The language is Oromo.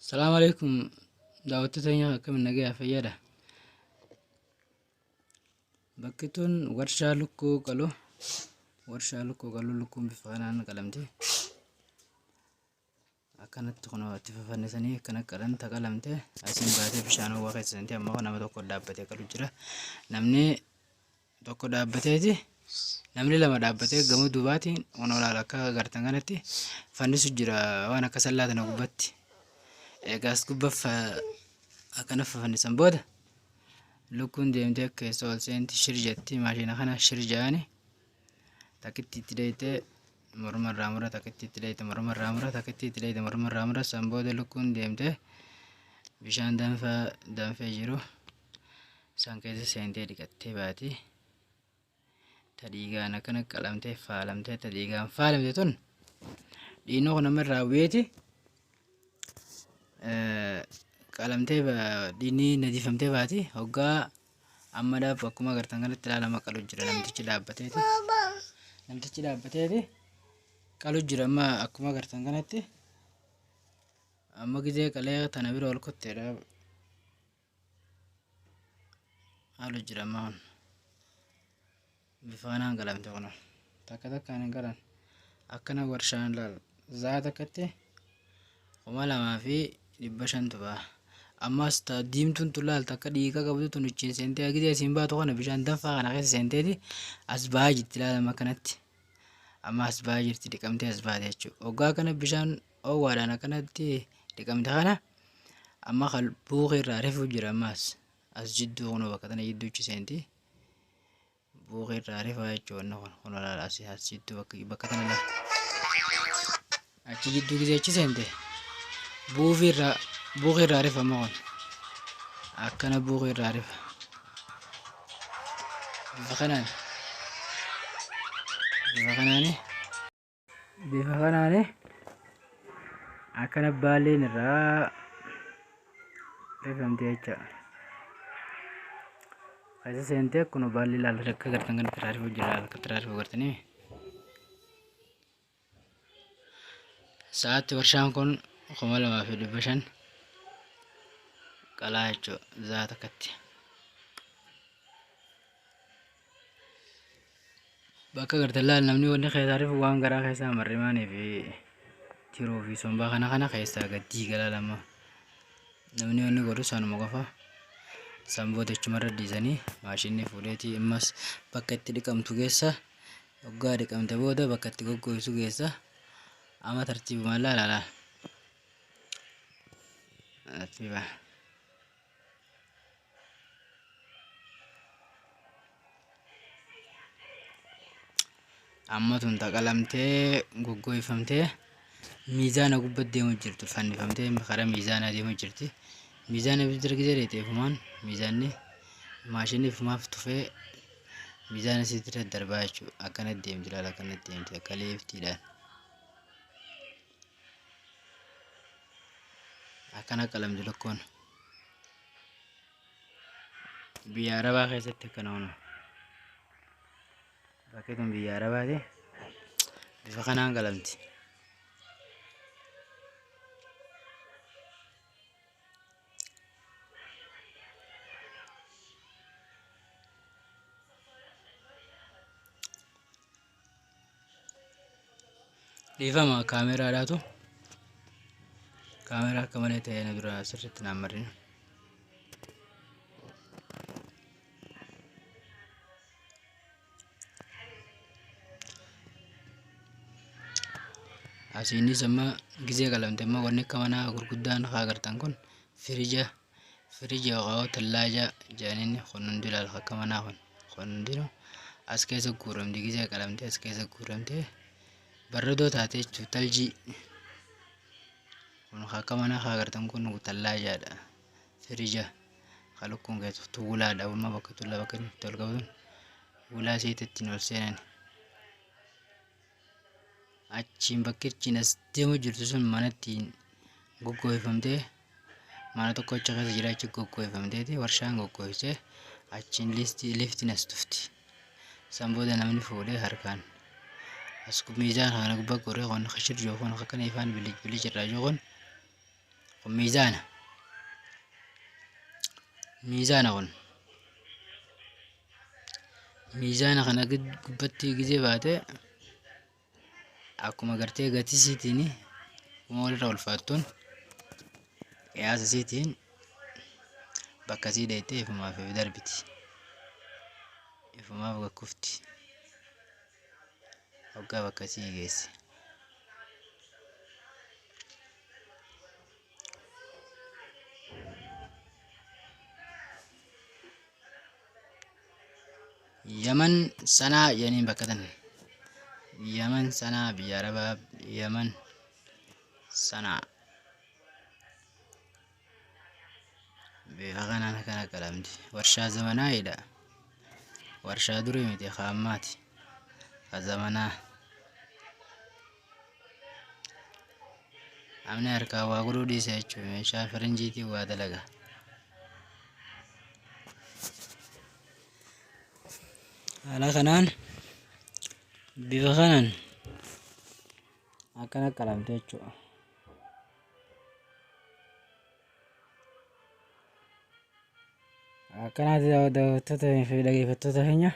Salaamu alaikum daawwattoota keenya, akkam nagayaa fayyaadha. Bakki tun warshaa lukkuu qalu, warshaa lukkuu qalu. Lukkuun bifa kanaan qalamti. Akkanatti kun itti fafannisanii akkana qalan taqalamte asiin baatee bishaan ho'aa keessa seentee. Amma nama tokko dhaabbatee qalu jira. Namni tokko dhaabbateeti, namni lama dhaabbatee gamoo duubaatiin kun olaala akka agartan kanatti fannisu jira, waan akka sallaa tana gubbatti. Egaa as gubbaa akkana fannisan booda lukkuun deemtee keessa ol seenti, shir jetti. Maashina kana shir jedhani. Takkitti itti deeytee morma irraa mura, takkitti itti deeyte morma irraa mura, takkitti itti deeyte morma irraa mura. San booda lukkuun deemtee bishaan danfaa danfee jiru san keessa seentee dhiqattee baati. Ta dhiigaan akkana qalamtee faalamtee, ta dhiigaan faalamte tun dhiinoo kun amma irraa bu'eeti qalamtee dhiinni nadiifamtee baati. Hoggaa amma dhaab akkuma agartan kanatti ilaalama qalu jira. Namtichi dhaabbateeti, namtichi dhaabbateeti qalu jira. Amma akkuma agartan kanatti amma gizee qalee tana bira ol kotteedha haalu jira. Amma kun bifa kanaan qalamte, kun takka takkaan hin qalan akkana. Warshaan laal zaa takkatti 2500 ba'a. Ammas ta diimtuun tun laal takka dhiiga qabdu tun ichiin seentee gizee isiin baatu kana bishaan danfaa kana keessa seenteeti as ba'aa jirti. Ilaalama akkanatti amma as ba'aa jirti, dhiqamtee as baate jechuudha. Hoggaa kana bishaan oowwaadhaan akkanatti dhiqamte kana amma kan buuqii irraa rifuu jira. Ammas as jidduu kunoo bakka tana jidduuchi seenti, buuqii irraa rifaa jechuudha. Wanni kun kun olaala as as jidduu bakka tana laal achi jidduu gisee achi seente buufii irraa buuqii irraa rifa. Amma kun akkana buuqii irraa rifa bifa kanaan, bifa kanaani, bifa kanaani akkana baalleen irraa rifamte jecha. Keessa seentee akkuma baalli ilaala akka gartan kanatti irraa rifuu jira, akka irraa rifuu gartanii. Sa'aatti warshaan kun 2500 qalaa jechuudha za'a takkatti. Bakka gartan laal namni wanni keessaa rifu waan garaa keessaa marrimaanii fi tiruu fi sombaa kana kana keessaa gad diiga lama. Namni wanni godhu sanuma qofa. San booda achumarra dhiisanii maashinni fuudheetii ammas bakka itti dhiqamtu keessa, hoggaa dhiqamte booda bakka itti goggoysu keessa. Amma tartiibumaan laala laala. Tartiiba. Amma tun taqalamtee goggoyfamtee miizaana gubbatti deemu jirtu, fannifamtee karaa miizaanaa deemu jirti. Miizaana bira gisee dheete ifumaan miizaanni maashinni ifumaaf tufee miizaana sitti daddarbaa jechuudha. Akkanatti deemti laala, akkanatti deemti akka leeftiidhaan. Akkana qalamti lukkuun. Biyya Arabaa keessatti akkana hunu. Bakki tun biyya Arabaati. Bifa kanaan qalamti. Dhiifama, kaameraadhaatu kaameraa akka malee ta'ee na dura sirriitti naan marine. Asiinis amma gizee qalamte amma wanni akka manaa gurguddaan haa agartan kun firija, firija yookaan tallaaja jedhaniin kun hundi ilaala. Akka manaa kun kun hundinuu as keessa guuramti. Gizee qalamte as keessa guuramte barradoo taate jechuudha. Taljii kun akka manaa haa agartan kun tallaajaadha, firija kan lukkuun keessa tuulaadha. Amma bakka tuulaa bakka inni itti ol qabatan ulaa isiitti ittiin ol seenan achiin bakki achiin as deemu jirtu sun mana ittiin goggoifamtee mana tokko achi keessa jira. Achi goggoifamteeti warshaan goggoifsee achiin liftiin as tufti. San booda namni fuudhee harkaan as miizaan kana gubbaa godhee kun kashir jiru kun akkana ifaan bilic bilic irraa jiru kun Kun miizaana. Miizaana kun. Miizaana kana gubbatti gizee baate akkuma gartee gatii isiitiin akkuma walirra ulfaattuun qiyaasa isiitiin bakka isii dheeyxee ifumaaf if darbiti. Ifumaaf gakkufti. Hoggaa bakka isii geesse. Yaman Sanaa jedhaniin bakka tan. Yaman Sanaa biyya Arabaa Yaman Sanaa. Bifa kanaan akkana qalamti. Warshaa zamanaayidha. Warshaa durii miti ka ammaati. Ka zamanaa. Namni harkaan waa godhuu dhiisa jechuudha. Meeshaa faranjiitiin waa dalaga. Haala kanaan bifa kanaan akkana qalamte jechuudha. Akkanaati daawwattoota fi dhaggeeffattoota keenya.